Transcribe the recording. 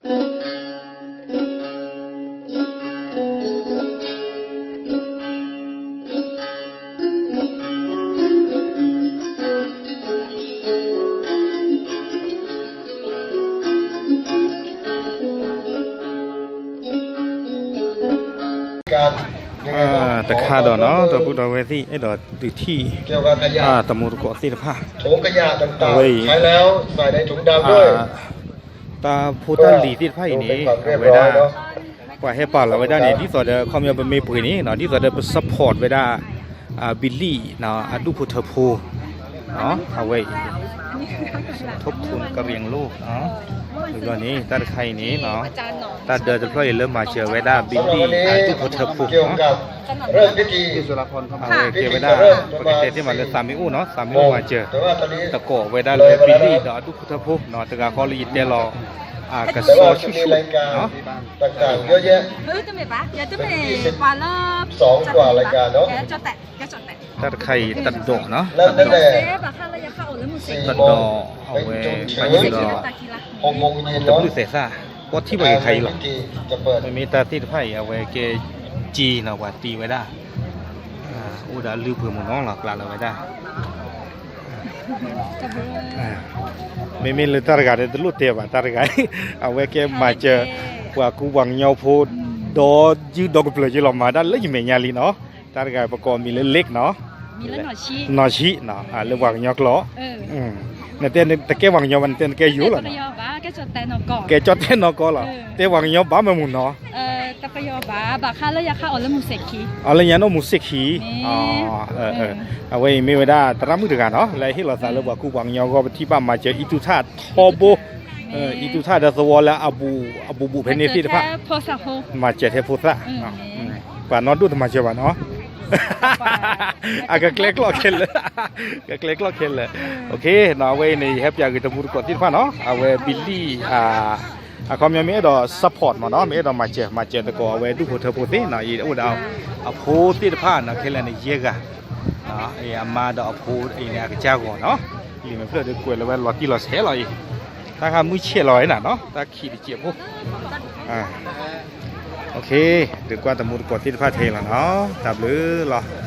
တခါဒီးနီၤ ဒီပုၢ်ဒီဝဲၢ်သ့ၣ် အဲၣ်ဒိးဒုးထံၣ် တမူတကိးသ့ၣ်တဖၣ် အဝဲအံၤ တၢ်ဖိတၢ်လံၤသ့ၣ်တဖၣ်အံၤန့ၣ် အဝဲဒၣ် ပှၤဟဲပာ်လီၤဝဲဒၣ်န့ၣ် ဒ်သိးဒီး ခီပညီပမ့ၢ်ပှ့ၤန့ၣ် ဒ်သိးဒီးပ support ဝဲဒၣ် ဘံလံၣ် အဒူၣ်ဖိထၢဖိ အဝဲအံၤ ထူပ်းထူးကရံၣ်လိၣ် န့ၣ် တၢ်တခါအံၤန့ၣ် တၢ်ဒၢတဖျၢၣ်အံၤလၢမၤစၢၤဝဲဒၣ်ဘံလံၣ်အဒူၣ်ဖိထၢဖိ အဝဲကဲဝဲဒၣ် ပကတဲသ့မးလၢသးမ့ၢ်အိၣ်နီၤ သးမ့ၢ်အိၣ်မၤစၢၤ သကိးဝဲဒၣ်လၢဘံလံၣ်ဒီးအဒူၣ်ဖိထၢဖိ တဂၤဃီလၢယတဲလီၤ ကစီဆူၣ်ဆူၣ် တၢ်တခါအံၤတဒိးနီၤ တဒိးအဝဲ ဘၣ်ယိၣ်ဒီး တဘျုးသဲးသၣ် ပီထံပှၤက့ၤခါအံၤလီၤ မ့မ့ၢ်တၢ်သ့ၣ်တဖၣ်အံၤ အဝဲကဲက့ၤနီၤ ပှၤတ့ဝဲဒၣ် အိၣ်ဒီးလုၢ်ပှ့ၤမုၢ်နီၤလီၤ ကျးလီၤဝဲဒၣ် မ့မ့ၢ်လၢတၢ်တဂၤဒီးတလိၣ်တဲဘၣ် တၢ်တဂၤ အဝဲကဲမၤစၢၤ ပှၤကူပှၤကညီဖိ ဒီးယုၢ်ဒီကပျၢၤက့ၤလီၤ မၤဒၣ်လၢယမဲာ်ညါလံနီၤ တၢ်တဂၤပကိးမံၤလၢ Lake နီၤ နီၢ်ဆံး လၢပှၤကညီကျိာ် နတဲတကဲပှၤကညီဘၣ် နတဲနကဲယိာ်လီၤ ကဲကၠီၣ်တဲနီၢ်ကီၢ်လီၤ တဲပှၤကညီဘၣ်မ့ၢ်မုၢ်နီၤ အီၤလၢညါနီၢ်မူစဲးခံ အဝဲအံၤမ့ၢ်ဝဲဒၣ်သရၣ်မုၣ်တဂၤနီၤ လၢဟ့ၣ်လီၤသးလၢပှၤကူပှၤကညီအဂီၢ် ပထံၣ်ဘၣ်မၤစၢၤအံၣ်တူၢ်ထၣ်ထီဘိ အံၣ်တူၢ်ထၣ်ဒီးသဝီလၢအဘူးအဘူးဖဲန့ၣ်သ့ၣ်တဖၣ် မၤစၢၤထဲဖိသၣ် ပှၤနီၢ်ဒိၣ်တမၤစၢၤဘၣ်နီၤ အကကျဲကျီၢ်ခဲလၢာ် ကကျဲကျီၢ်ခဲလၢာ် အဝဲအံၤန့ၣ် ယဟဲပၠးဂ့ၤတမူတကိးသ့ၣ်တဖၣ်နီၤ အဝဲဘံလံၣ် အခီပညီမ့ၢ်အဲၣ်ဒိး support မ့ၢ်နီၤ မ့ၢ်အဲၣ်ဒိးမၤစၢၤ မၤစၢၤသကိးအဝဲဒူၣ်ဖိထၢဖိသ့ၣ်နီၤ အံၤအိၣ်ဒီး အဖိသ့ၣ်တဖၣ်နီၤ ခဲလၢာ်န့ၣ်ယဲၢ်ဂၤ အမါဒီးအဖိအံၤန့ၣ် အကစၢ်ဂီၤနီၤ လံာ်မဲာ်ဖျၢၣ်ဒီးကွဲးလီၤဝဲလီၤတံၢ်လီၤဆဲးလီၤအံၤ တၢ်ဃးမုၢ်ဆဲးလီၤဝဲနၤနီၤ တၢ်ခံးတစဲးဖိ ဒုးကွၢ်တမူတကိးသ့ၣ်တဖၣ်ထဲအံၤလီၤနီၤ တၢ်ဘျုးလီၤ